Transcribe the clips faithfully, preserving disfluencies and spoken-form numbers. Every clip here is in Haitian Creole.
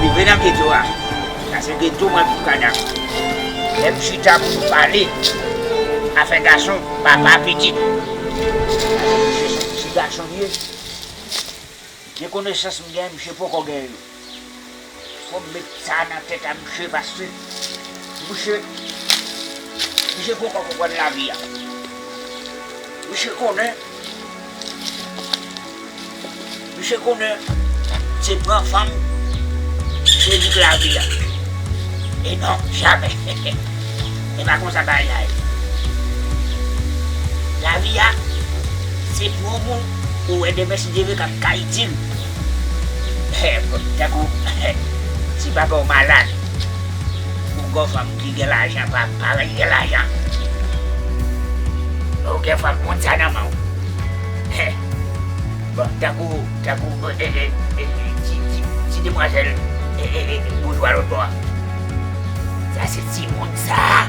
Rive nan geto a. Sa se geto mwen, Tou Kadap. Lè m chita pou nou pale afè gason, papa, pitit. Misye se ti gason li ye. De konesans m gen, misye poko gen yo. Fò m met sa nan tèt a misye, paske misye, misye poko konprann lavi a. Misye konnen, misye konnen se pran fanm, se li k lavi a. E non, jamè. E pa konsa bagay la ye. Lavi a, se pou yon moun ou wè demen si Dye vle k ap ka itil. Tankou si papa w malad, ou gen fanm ki gen lajan, pa, parèy gen lajan. Ou gen fanm konn sa nan men w. Bon, tankou, tankou, e, e, e, e, ti, ti, ti demwazèl, e, e, e, boujwa lòt bò a. Sa se timoun sa.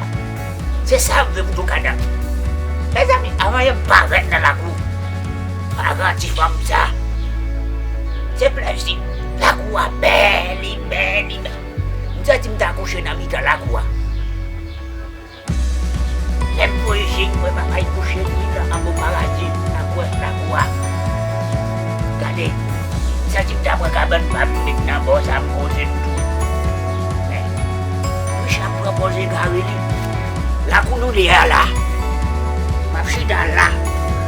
Se sa m vle pou Tou Kadap. Mezanmi, avan yè m parèt nan lakou, paran ti fanm sa. Se plèzi. Lakou a bèl, li bèl, li bèl. M santi m ta kouche nan mitan lakou a. Lè m voye je m wè papa y kouche li nan anbo paradi, nan kwen lakou a. Gade, m santi m ta pran kabann pa m met nan bò sa, m poze m tou. Men, Richard pran pòz egare li. Lakou nou li a la. M ap chita la.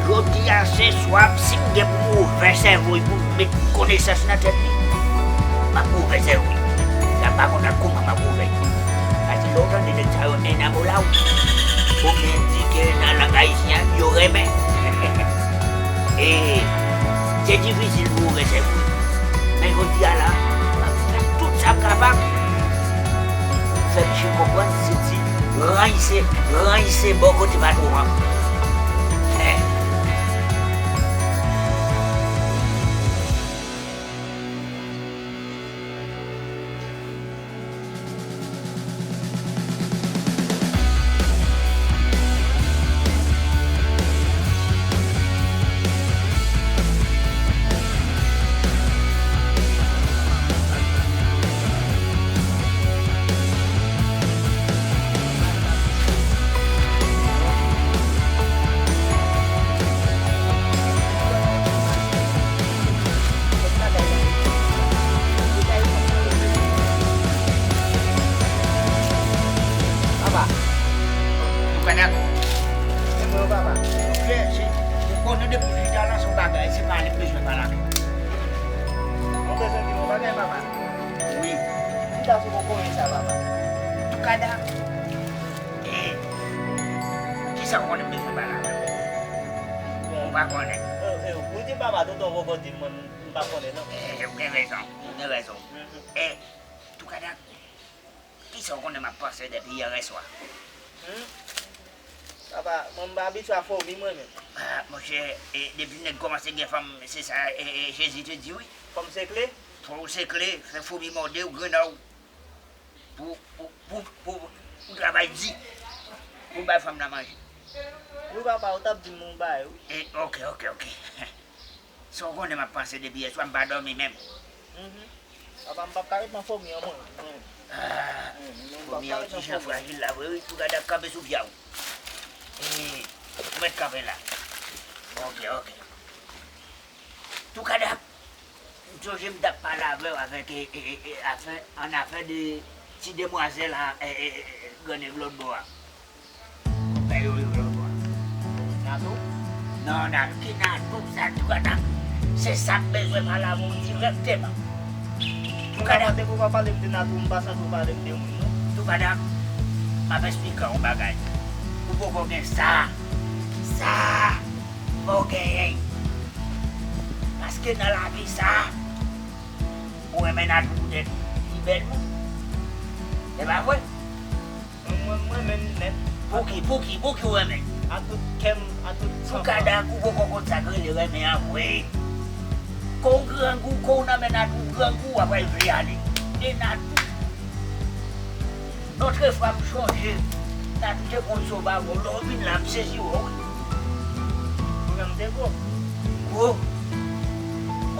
Jodi a, se swa, si m gen pou m ouvè sèvo y pou m met konesans nan tèt li, m ap ouvè sèvo y. Sa m pa konn ak kouman m ap ouvè y. Paske lè w tande nèg sa yo enamolaw, oubyen di ke nan lang ayisyen an, yo renmen. E, se difisil pou ouvè sèvo y. Men jodi a la, m ap fè tout sa m kapab pou m fè misye konprann se ti ranse, ranse bò kote patwon an. Papa. Ou konnen? Se mwen, papa. Ou klè, se, ou konnen depi m chita la, se yon bagay, se pale m bezwen pale avè w. Ou bezwen di m yon bagay, papa? Wi. Chita sou kokoye sa, papa. Tou Kadap. E, kisa w konnen m bezwen pale avè w? Ou pa konnen? E, e, ou di papa, tonton poko di m, mwen, m pa konnen, non. E, ou gen rezon, ou gen rezon. E, Tou Kadap, kisa w konnen m ap panse depi yè swa? Hmm? Papa, mwen m pa abitye a fomi mwen menm. Ah, monchè, e, depi nèg kòmanse gen fanm, se sa, e, e, Jezi te di wi. Fanm sekle? Fò w sekle, fè fomi mòde w, grennen w. Pou, pou, pou, pou, pou travay di. Pou bay fanm nan manje. Wi, papa, ou t ap di m yon bagay, wi. E, oke, oke, oke. Sa w konnen m ap panse depi yè swa, m pa dòmi menm. Mhm. Papa, m p ap ka ret nan fomi an, mwen. Mwen. Ah, fomi an ti jan frajil la vre, wi. Tou Kadap kanpe sou pye w. E, ou mèt kanpe la. Oke, oke. Tou Kadap, m sonje m t ap pale avè w avèk, e, e, e, e, afè, an afè de ti demwazèl a, e, e, e, e, Gran Nèg lòt bò a. Konpè yo yo lòt bò a. Natou? Non, Natou, ki Natou sa, Tou Kadap? Se sa m bezwen pale avè w dirèkteman. Tou Kadap. Depi w pa pale m de Natou, m pa santi w pale m de moun, non. Tou Kadap, m ap esplike w yon bagay. Ou poko gen sa. Sa. Fò w genyen. Paske nan lavi sa, ou renmen Natou poutèt li bèl moun. Se pa vre? Mwen, mwen, mwen renmen l nèt. Pouki, pouki, pouki w renmen? A tout kè m, a tout san m. Tou Kadap, ou poko konn sa k rele renmen an vre. Kon w grangou, kon w nan men Natou grangou, w ap wè l vle ale. E Natou, Lòt fwa m sonje, Natou te konn sou ba mwen, lè w vin la, m sezi wè w. Ou menm te gwo? Gwo? M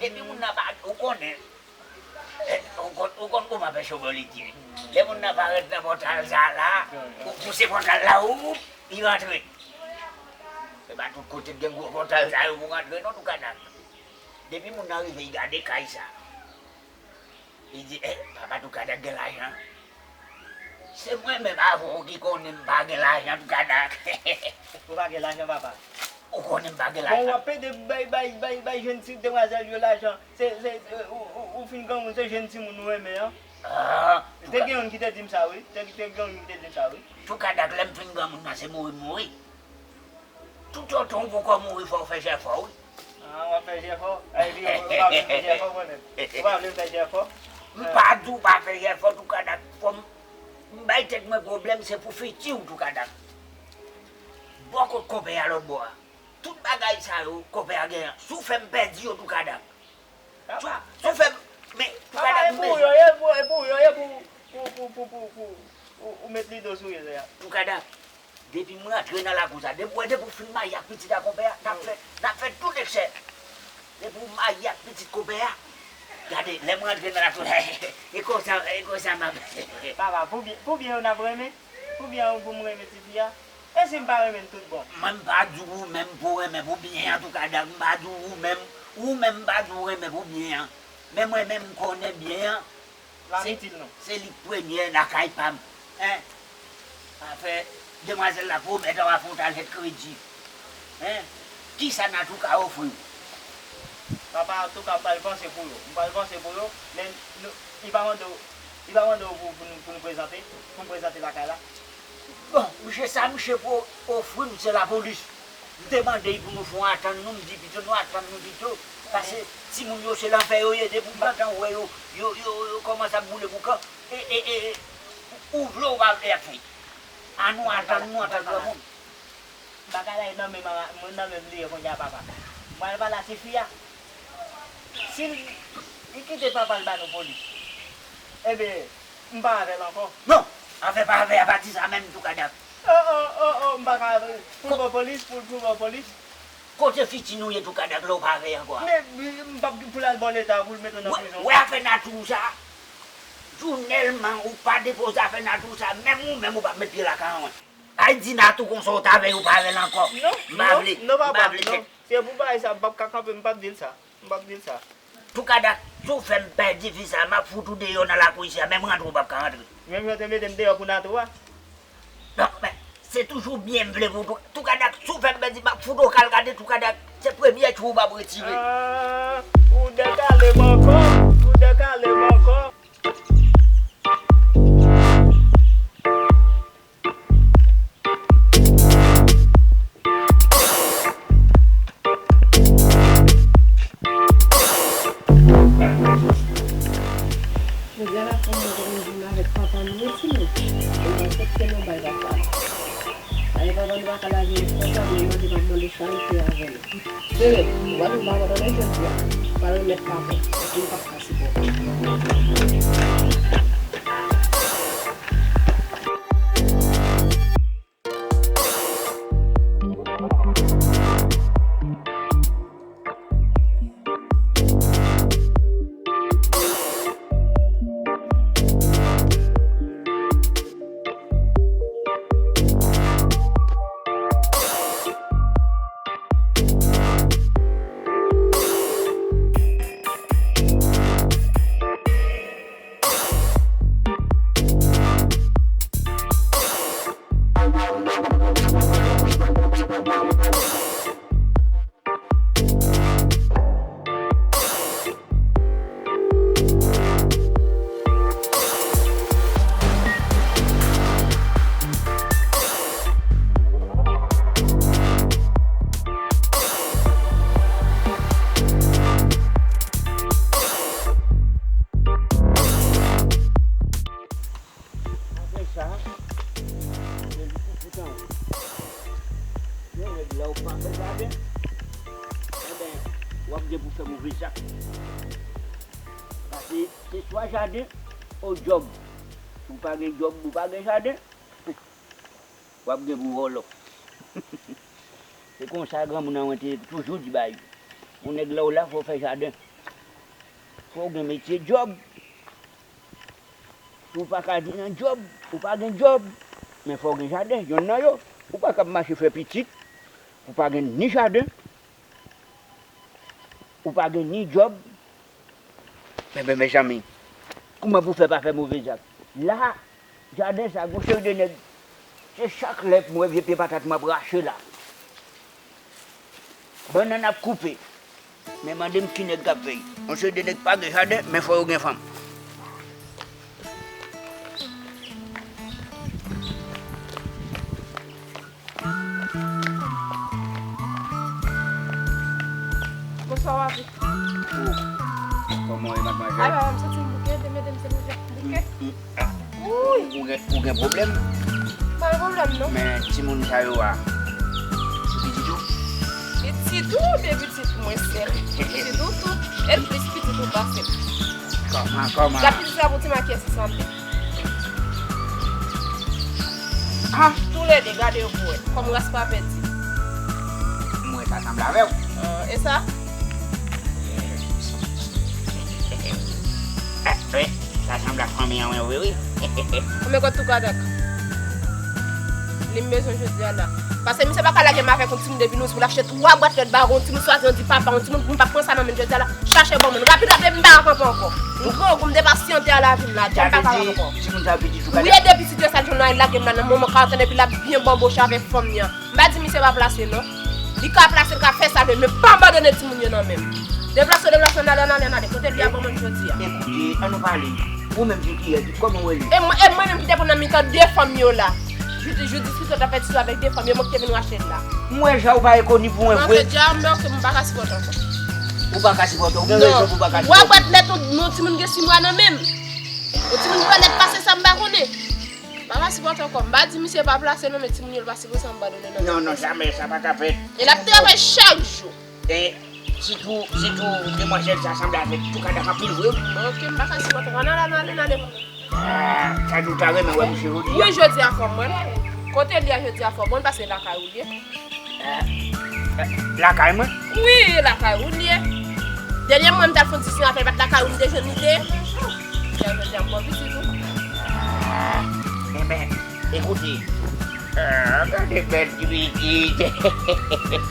Depi moun nan pa, ou konnen. Ou konn, ou konn kòman pèchobòl li ye. Lè moun nan parèt nan pòtal sa la, ou pouse pòtal la, ou, li rantre. Se pa tout kote k gen gwo pòtal sa yo pou rantre non, Toukadak. Depi moun nan rive, li gade kay sa. Li di, eh, papa Toukadak gen lajan. Se mwen menm avè w ki konnen m pa gen lajan, Toukadak. Ou pa gen lajan, papa. Ou konnen m pa gen lajan. Bon, w ap pede bay, bay, bay, bay jèn ti demwazèl yo lajan. Se, se, ou, ou, ou fin granmoun, se jèn timoun ou renmen an. Ah, te gen youn ki te di m sa, wi. Te, te gen youn ki te di m sa, wi. Toukadak, lè m fin granmoun nan, se mouri m mouri. Toutotan ou poko mouri, fò w fè jèfò, wi. Ah, w ap fè jèfò? Epi, ou pa vle fè jèfò, mwen menm. Ou pa vle m fè jèfò? M pa di w pa fè jèfò, Toukadak. Fò m, m bay tèt mwen pwoblèm, se pou fiti w, Toukadak. Bò kot konpè a lòt bò a. Tout bagay sa yo, konpè a genyen. Si w fè m pèdi yo, Toukadak. Sa, sa w fè m, men, Toukadak, e pou yo, e pou, e pou yo, e pou, pou, pou, pou, pou, pou, ou, ou met lide sou yo, ya. Toukadak, depi m rantre nan lakou sa, depi, wè, depi w fin marye ak pitit a konpè a, n ap fè, n ap fè tout eksè. Depi w marye ak pitit konpè a, gade, lè m rantre nan lakou sa, e konsa, e konsa m ap. Papa, pou byen, pou byen yo n ap renmen, pou byen yo pou m renmen tifi a, e si m pa renmen l tout bon? Mwen, m pa di w ou menm pou w renmen pou byen an, Toukadak, m pa di w ou menm, ou menm m pa di w renmen pou byen an. Men mwen menm, m konnen byen an. Se, se li k premye lakay pa m. Hein? Afè demwazèl la pwomèt w ap fè yon talèt kredi. Hein? Kisa Natou ka ofri w? Papa, antouka, m pral panse pou yo. M pral panse pou yo, men nou, li pa mande w, li pa mande w pou, pou nou, pou nou prezante, pou nou prezante lakay la. Bon, misye, sa misye pou ofri m, se lapolis. M te mande l pou nou fè yon atann nou, m di pito nou atann nou pito. Paske timoun yo se lanfè yo ye, depi w gentan wè yo, yo, yo, yo kòmanse ap boule boukan. E, e, e, e, ou vle ou pa vle y ap fèt. An nou atann nou antanke moun. Bagay la e nan men, nan men m li ye kounye a, papa. M pral pale a tifi a. Si l, li kite papa l ba nou polis, ebyen, m pa avè l ankò. Non! Afè pa avè a, pa di sa menm, Toukadak. Oh, oh, oh, oh, m pa ka avè l. Pou l ba w polis, pou l, pou l ba w polis. Kote fiti nou ye, Toukadak, lè w pa avè ankò a? Men, m p ap pou l al ba w leta, pou l mete w nan prizon. Wè afè Natou sa. Jounèlman ou pa depoze afè Natou sa, menm ou menm ou p ap met pye lakay mwen. Ay di Natou konsa ou t avè l, ou pa avè l ankò. Non, m pa vle, non, m pa vle tèt. Se pou bagay sa, m p ap ka kanpe, m p ap di l sa. M p ap di l sa. Toukadak, Si w fè m pèdi fi sa, m ap fout ou deyò nan lakou isi a, menm rantre w p ap ka rantre. Menm jan w te mete m deyò pou Nato a. Non, men, se toujou byen m vle pou Tou-, Toukadak, si w fè m pèdi, m ap fout ou kal gade Toukadak. Se premye tchou w p ap retire. Ah, ou dekale m ankò, ou dekale m ankò. Jodi a la, fò mwen jwenn avèk papa m wi, timoun. E mwen fèk ke nou bay papa. Ay, papa nou pa ka lage responsab, men mande m ap mande charite avè nou. Sere, ou pa vin pa abandone jodi a. Pa remèt pa bon. Epi m p ap ka sipòte. Apre sa, se li ki fout anwo. Yon nèg lè w pa fè jaden, enben, w ap gen pou fè move zak. Paske se swa jaden ou djòb. Si w pa gen djòb, ou pa gen jaden, w ap gen pou vòlò. Se konsa granmoun an mwen te toujou di ba yo. Yon nèg lè w la, fò w fè jaden. Fò w gen metye djòb. Si w pa ka di nan djòb, ou pa gen djòb. Men fò w gen jaden, yonn nan yo. Ou pa kab mache fè pitit, ou pa gen ni jaden, ou pa gen ni djòb. Men, men, mezanmi, kouman pou fè pa fè move zak? La, jaden sa, gon seri de nèg, se chak lè m wè vye pye patat m ap rache la. Bannann ap koupe. Men mande m ki nèg k ap fè l. Yon seri de nèg pa gen jaden, men fò yo gen fanm. Bonswa, papi. Oh, kòman w ye, madmwazèl? Alò, m santi m bouke, de medam se bouke. Bouke. Mm, mm. Ah. Ou, ou gen, ou gen pwoblèm? Pa gen pwoblèm, non. Men timoun sa yo a, se pitit ou? Pitit ou, de pitit mwen sèl. Pitit ou tou. E l plis pitit ou pase m. Kòman, kòman? Gad pitit sa pou ti makye si sanble. Ah! Toulède, gade yo pou wè. Kòm ras pa pèdi. Mwen ta sanble avè w. Ah, e sa? Eh, wi, sa sanble ak fanmi an, wi, wi, wi. Konbyen kòb Toukadak? Li m bezwen jodi a la. Paske misye pa ka lage m avèk yon timoun depi nou, si w achte twa bwat lèt ba yon timoun, swazi yon di papa, yon timoun, m p ap pran sa nan men l jodi a la. Chache ban mwen. Rapid, rapid, m pa ka kanpe ankò. M grangou, m depasyante a lavi m la, jan m pa ka ankò. Timoun sa pitit ou? Wi, e de pitit yo sa l jwenn la, l lage m la nan moman karantèn, epi l ap byen banboche avèk fanm li an. M pa di misye pa plase non. Li ka plase, l ka fè sa l vle, men pa abandone timoun yo nan men m. Deplase w, deplase w, n ale, n ale, n ale. Kote li a ban mwen jodi a? Ekoute, an nou pale. Ou menm Jikiyè, kòman w wè li? E mwen, e mwen menm ki te pran nan mitan de fanm yo la. Jodi, jodi, diskisyon t ap fèt sou avèk de fanm yo, mwen ki te vin rache l la. M wè jan ou pa ekoni pou mwen vre. Non, jodi a, m pa ka sipòte ankò. Ou pa ka sipòte, ou gen rezon pou w pa ka sipòte. Wè, bwat lèt yon, yon timoun gen sis mwa nan men m. Yon timoun pran lèt pase sa, m pa konnen. M pa ka sipòte ankò. M pa di misye pa plase non, men timoun yo l pa sipoze abandone non. Non, non, jamè, sa pa ka fèt. E l ap travay chak jou. E sitou, sitou demwazèl sa sanble avèk Toukadak anpil vre wi. Oke, m pa ka sipòte ankò. N ale, n ale, n ale. Ah, sa di w ta renmen wè misye jodi a? Wi, jodi a fò m wè l. Kote li a jodi a fò m wè l, paske lakay ou li ye. Eh, eh, lakay mwen? Wi, lakay ou li ye. Dènyèman, m t al fè yon ti siy avè l, pa t lakay ou m te jwenn li te ye. Jodi a, jodi a, m pran pitit ou. Ah, enben, ekoute. Ah, gade bèl ti pitit.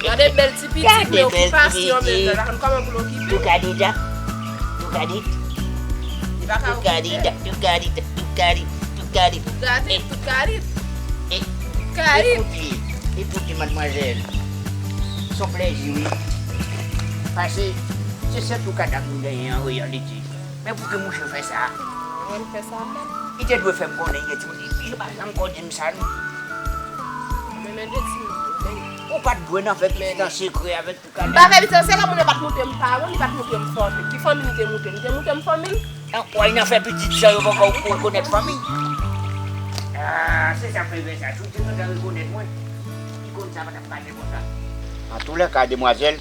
Gade bèl ti pitit, men okipasyon, men la, kòman pou l okipe? Toukadeja. Got it? Li pa ka Got it, got it, got it, got it. Got it, got it. Got it. Ekoute, ekoute, madmwazèl. Se yon plèzi, wi. Paske se sèl tou kadak m genyen an reyalite. Men pouki mouche fè sa? Mwen fè sa menm. Li te dwe fè m konnen, li te di, li pa janm ko di m sa, non. Men, men de ti minit. Ou pa t dwe nan fè pitit an sekrè avèk tou kadak. M pa fè pitit an sekrè, moun nan pa t moute m paran, li pa t moute m fanmi. Ki fanmi li te moute m? Li te moute m fanmi l? An, w al nan fè pitit san yo poko rekonèt fanmi. Ah, se sa k fè fè sa. Si w te gentan rekonèt mwen, li konn sa pa t ap pase konsa. Antoulèka, demwazèl,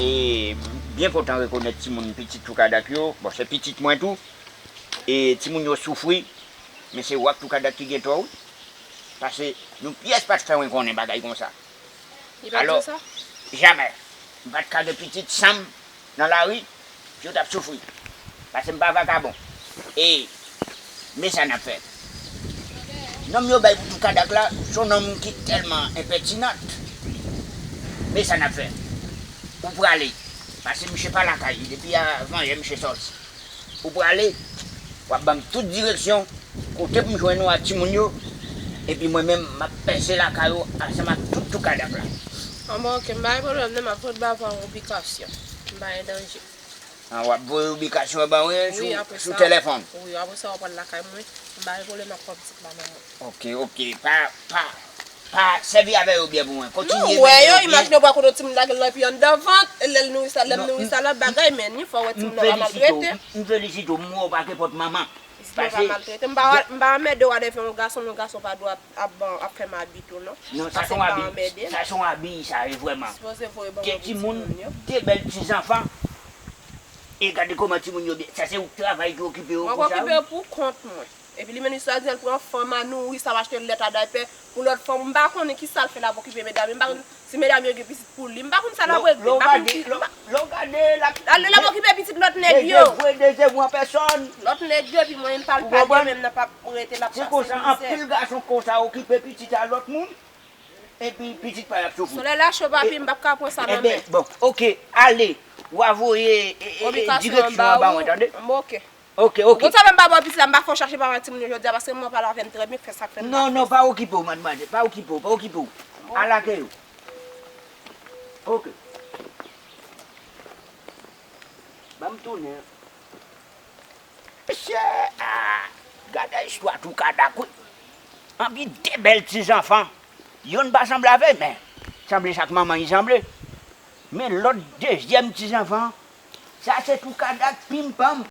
e, byen kontan rekonèt timoun pitit tou kadak yo. Bon, se pitit mwen tou. E timoun yo soufri, men se w ak tou kadak ki gen tò, wi. Paske yon pyès pa t fè mwen konnen bagay konsa. Li pa t di w sa? Alò, jamè. M pa t ka gen pitit san m nan lari, yo t ap soufri. Paske m pa vakabon. E, men sa n ap fè. Nonm yo bay pou tou kadak la, se yon nonm ki tèlman enpètinan. Men sa n ap fè. Ou prale. Paske misye pa lakay li. Depi avanyè misye sòti. Ou prale, w ap ban m tout direksyon, kote pou m jwenn ou ak timoun yo, epi mwen menm, m ap pèse lakay ou ansanm ak tout tou kadak la. An bon, oke, m pa gen pwoblèm non, m ap voye ba ou yon bikasyon. M pa gen danje. An, w ap voye bikasyon an ba mwen sou, sou telefòn? Wi, apre sa, w ap pran lakay mwen. M pa gen pwoblèm, m ap pran pitit la nan men w. Oke, oke, pa, pa, pa sèvi avè yo byen pou mwen. Kontinye. Nou wè yo, imajine w pral kote yon timoun lage l nan epi anndan vant, e lè l nouri sa, lè m nouri sa, lòt bagay, men ni fò w wè timoun nan pa maltrete. M felisite w, m wè w pa gen pòt manman. Isit mwen pa maltrete. M pa, m pa anmède w a defè yon gason, yon gason pa dwe ap, ap, ap fè m abi tou, non. Non, sa se yon abi. Sa se yon abi, sa, e vrèman. Sipoze voye ban mwen pou timoun yo. De bèl ti zanfan. E gade kòman timoun yo byen. Sa se ou k travay ki okipe yo konsa wi. Mwen okipe yo pou kont mwen. Epi li menm li swadizan l pran fanm a nouri sa, m achte lèt a daypè pou lòt fanm. M pa konnen kisa l fè l ap okipe medam yo. M pa konn si medam yo gen pitit pou li. M pa konn sa l ap regle. M pa konn ki. Lè w gade l ap. Lè l ap okipe pitit lòt nèg yo. Dezevwe, dezevwe an pèsòn. Lòt nèg yo, epi mwen menm pa l pa de menm nan p ap rete l ap pase mizè. Se konsa, anpil gason konsa okipe pitit a lòt moun. Epi pitit pa y ap soufri. Solèy la cho papi, m p ap ka pran sa nan men. Enben, bon, oke, ale, w a voye, e, e, e, direksyon an ba mwen, tande? Oke. Oke, oke. Ou konn sa menm pa ba w pitit la, m pa fè w chache papa timoun yo jodi a, paske mwen pale avè m trè byen, fè sa k fè m pa fè sa. Non, non, pa okipe w, madmwazèl, pa okipe w, pa okipe w. Al ak yo. Oke. Ban m tounen. Mesye, ah, gade istwa tou kadak wi. Anpi de bèl ti zanfan. Yonn pa sanble avè, men sanble sa k manman li sanble. Men lòt dezyèm ti zanfan, sa se tou kadak pinpanm.